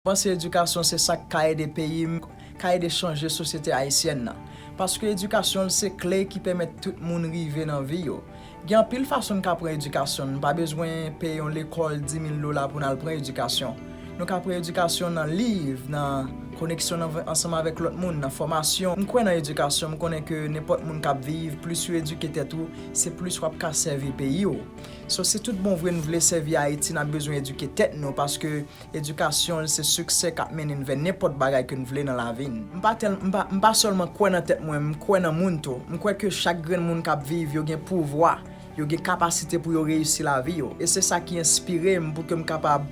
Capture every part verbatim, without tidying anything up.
Panse edikasyon se sa k ka ede peyi m, ka ede chanje sosyete ayisyèn nan. Paske edikasyon se kle ki pèmèt tout moun rive nan vi yo. Gen anpil fason n ka pran edikasyon, n pa bezwen peye yon lekòl di mil dola pou n al pran edikasyon. Nou ka pran edikasyon nan liv, nan koneksyon nan, ansanm avèk lòt moun, nan fòmasyon. M kwè nan edikasyon, m konnen ke nenpòt moun k ap viv, plis ou edike tèt ou, se plis w ap ka sèvi peyi w. So, si tout bon vre n vle sèvi Ayiti, n ap bezwen edike tèt nou, paske edikasyon se siksè k ap mennen n vè nenpòt bagay ke n vle nan lavi n. M pa tèl, m pa, m pa sèlman kwè nan tèt mwen, m kwè nan moun tou. M kwè ke chak grenn moun k ap viv, yo gen pouvwa, yo gen kapasite pou yo reyisi lavi yo. E se sa ki enspire m pou ke m kapab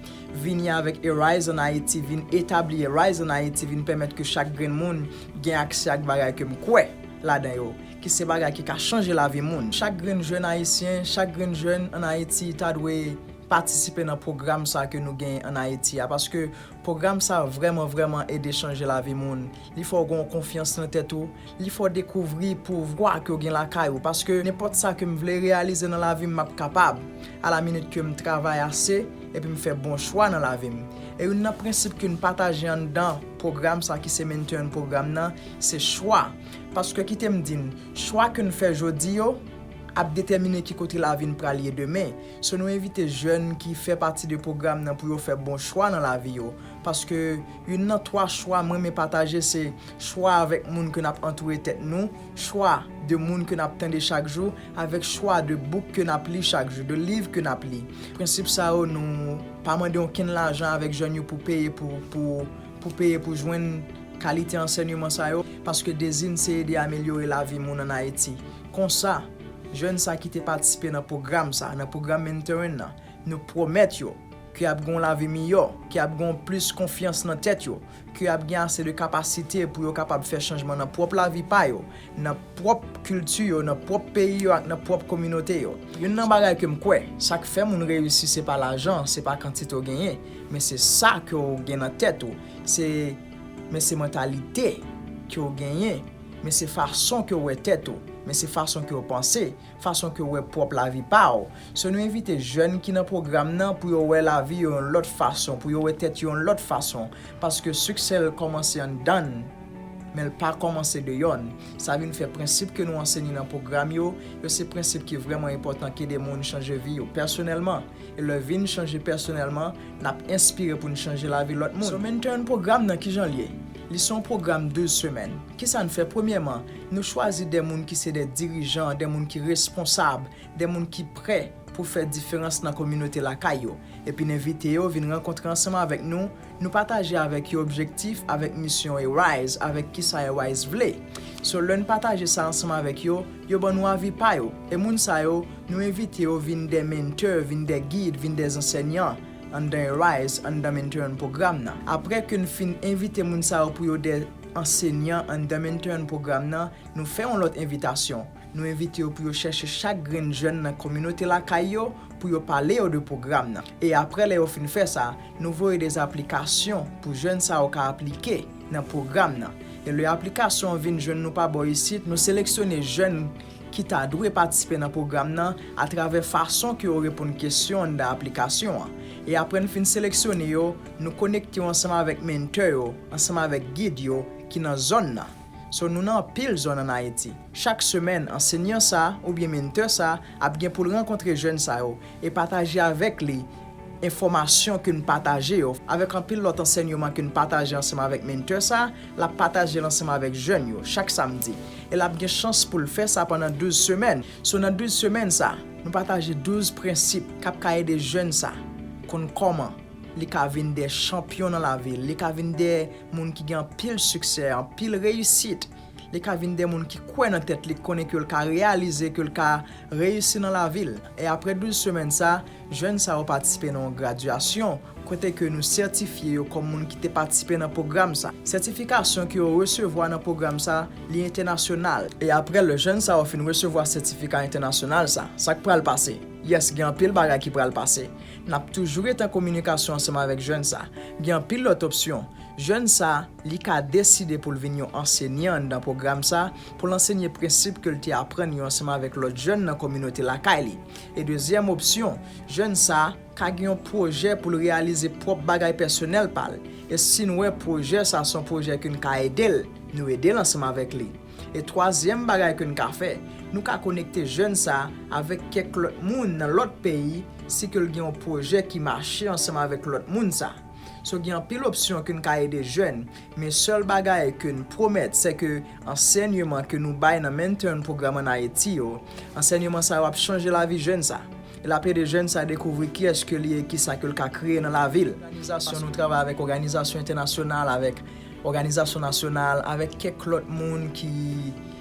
vini avèk Arise an Ayiti, vin etabli Arise an Ayiti, vin pèmèt ke chak grenn moun gen aksè ak bagay ke m kwè ladan yo, ki se bagay ki ka chanje lavi moun. Chak grenn jèn ayisyen, chak grenn jèn an Ayiti ta dwe patisipe nan pwogram sa ke nou gen an Ayiti a, paske pwogram sa vrèman, vrèman ede chanje lavi moun. Li fè w gen yon konfyans nan tèt ou, li fè w dekouvri pouvwa ke w gen lakay ou, paske nenpòt sa ke m vle reyalize nan lavi m, m ap kapab, a la minit ke m travay ase, epi m fè bon chwa nan lavi m. E youn nan prensip ke n pataje anndan pwogram sa ki se Mentoring pwogram nan, se chwa. Paske kite m di n, chwa ke n fè jodi yo ap detèmine ki kote lavi n pral ye demen. So nou envite jèn ki fè pati de pwogram nan pou yo fè bon chwa nan lavi yo. Paske youn nan twa chwa mwen renmen pataje se chwa avèk moun ke n ap antoure tèt nou, chwa de moun ke n ap tande chak jou, avèk chwa de bouk ke n ap li chak jou, de liv ke n ap li. Prensip sa yo, nou pa mande okenn lajan avèk jèn yo pou peye pou, pou, pou peye pou jwenn kalite ansèyman sa yo, paske dezi n se ede amelyore lavi moun ann Ayiti. Konsa, jèn sa ki te patisipe nan pwogram sa, nan pwogram mentoring nan, nou pwomèt yo ke y ap gen yon lavi miyò, ke y ap gen yon plis konfyans nan tèt yo, ke y ap gen ase de kapasite pou yo kapab fè chanjman nan pwòp lavi pa yo, nan pwòp kilti yo, nan pwòp peyi yo ak nan pwòp kominote yo. Youn nan bagay ke m kwè, sa k fè moun reyisi se pa lajan, se pa kantite w genyen, men se sa ke w gen nan tèt ou, se, men se mantalite ke w genyen, men se fason ke w wè tèt ou, men se fason ke w panse, fason ke w wè pwòp lavi pa w. So nou envite jèn ki nan pwogram nan pou yo wè lavi yo yon lòt fason, pou yo wè tèt yo yon lòt fason, paske siksè l kòmanse anndan n, men l pa kòmanse deyò n. Sa vin fè prensip ke nou ansenye nan pwogram yo, yo se prensip ki vrèman enpòtan ki ede moun chanje vi yo pèsonèlman. E lè vi n chanje pèsonèlman, n ap enspire pou n chanje lavi lòt moun. So mentoring pwogram nan kijan l ye? Li se yon pwogram douz semèn. Kisa n fè? Premyèman, nou chwazi de moun ki se de dirijan, de moun ki responsab, de moun ki prè pou fè diferans nan kominote lakay yo. Epi n envite yo vin rankontre ansanm avèk nou, nou pataje avèk yo objektif, avèk misyon Arise, avèk kisa Arise vle. So lè n pataje sa ansanm avèk yo, yo ban nou avi pa yo. E moun sa yo, nou envite yo vin de mentè, vin de gid, vin de ansèyan anndan Arise, anndan mentoring pwogram nan. Apre ke n fin envite moun sa yo pou yo de ansèyan anndan mentoring pwogram nan, nou fè yon lòt envitasyon. Nou envite yo pou yo chèche chak grenn jèn nan kominote lakay yo pou yo pale yo de pwogram nan. E apre lè yo fin fè sa, nou voye de aplikasyon pou jèn sa yo ka aplike nan pwogram nan. E lè aplikasyon an vin jwenn nou pa bò isit, nou seleksyone jèn ki ta dwe patisipe nan pwogram nan atravè fason ke yo reponn kesyon anndan aplikasyon an. E apre n fin seleksyone yo, nou konekte yo ansanm avèk mentè yo, ansanm avèk gid yo ki nan zòn nan. So nou nan anpil zòn ann Ayiti. Chak semèn, ansenyan sa oubyen mentè sa ap gen pou l rankontre jèn sa yo e pataje avèk li enfòmasyon ke n pataje yo, avèk anpil lòt ansèyman ke n pataje ansanm avèk mentè sa, l ap pataje l ansanm avèk jèn yo chak samdi. E l ap gen chans pou l fè sa pandan douz semèn. So nan douz semèn sa, nou pataje douz prensip k ap ka ede jèn sa konn kòman li ka vin de chanpyon nan lavi l, li ka vin de moun ki gen anpil siksè, anpil reyisit. Li ka vin de moun ki kwè nan tèt li, ki konnen ke l ka reyalize, ke l ka reyisi nan lavi l. E apre douz semèn sa, jèn sa yo patisipe nan yon gradyasyon, kote ke nou sètifye yo kòm moun ki te patisipe nan pwogram sa. Sètifikasyon ke yo resevwa nan pwogram sa, li entènasyonal. E apre lè jèn sa yo fin resevwa sètifika entènasyonal sa, sa k pral pase? Yes, gen anpil bagay ki pral pase. N ap toujou ret an kominikasyon ansanm avèk jèn sa. Gen anpil lòt opsyon. Jèn sa, li ka deside pou l vin yon ansenyan anndan pwogram sa, pou l ansenye prensip ke l te aprann yo ansanm avèk lòt jèn nan kominote lakay li. E dezyèm opsyon, jèn sa ka gen yon pwojè pou l reyalize pwòp bagay pèsonèl pa l. E si n wè pwojè sa se yon pwojè ke n ka ede l, nou ede l ansanm avèk li. E twazyèm bagay ke n ka fè, nou ka konekte jèn sa avèk kèk lòt moun nan lòt peyi, si ke l gen yon pwojè ki mache ansanm avèk lòt moun sa. So, gen anpil opsyon ke n ka ede jèn, men sèl bagay ke n pwomèt, se ke ansèyman ke nou bay nan Mentoring Program ann Ayiti yo, ansèyman sa yo ap chanje lavi jèn sa. E l ap ede jèn sa dekouvri kiyès ke li ye, kisa ke l ka kreye nan lavi l. Òganizasyon, nou travay avèk òganizasyon entènasyonal, avèk òganizasyon nasyonal, avèk kèk lòt moun ki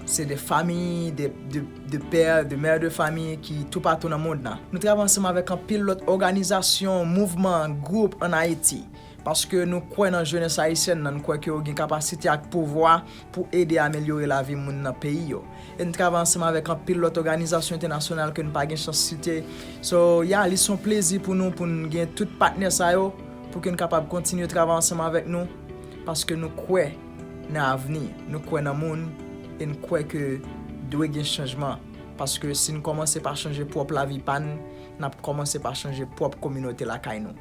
se de fanmi, de, de, de pè, de mè de fanmi ki toupatou nan mond lan. Nou travay ansanm avèk anpil lòt òganizasyon, mouvman, gwoup ann Ayiti. Paske nou kwè nan jenès ayisyèn nan, nou kwè ke yo gen kapasite ak pouvwa pou ede amelyore lavi moun nan peyi yo. E n travay ansanm avèk anpil lòt òganizasyon entènasyonal ke n pa gen chans site. So, ya, li se yon plezi pou nou, pou n gen tout patnè sa yo, pou ke n kapab kontinye travay ansanm avèk nou, paske nou kwè nan avni, nou kwè nan moun, e n kwè ke dwe gen chanjman. Paske si n kòmanse pa chanje pwòp lavi pa n, n ap kòmanse pa chanje pwòp kominote lakay nou.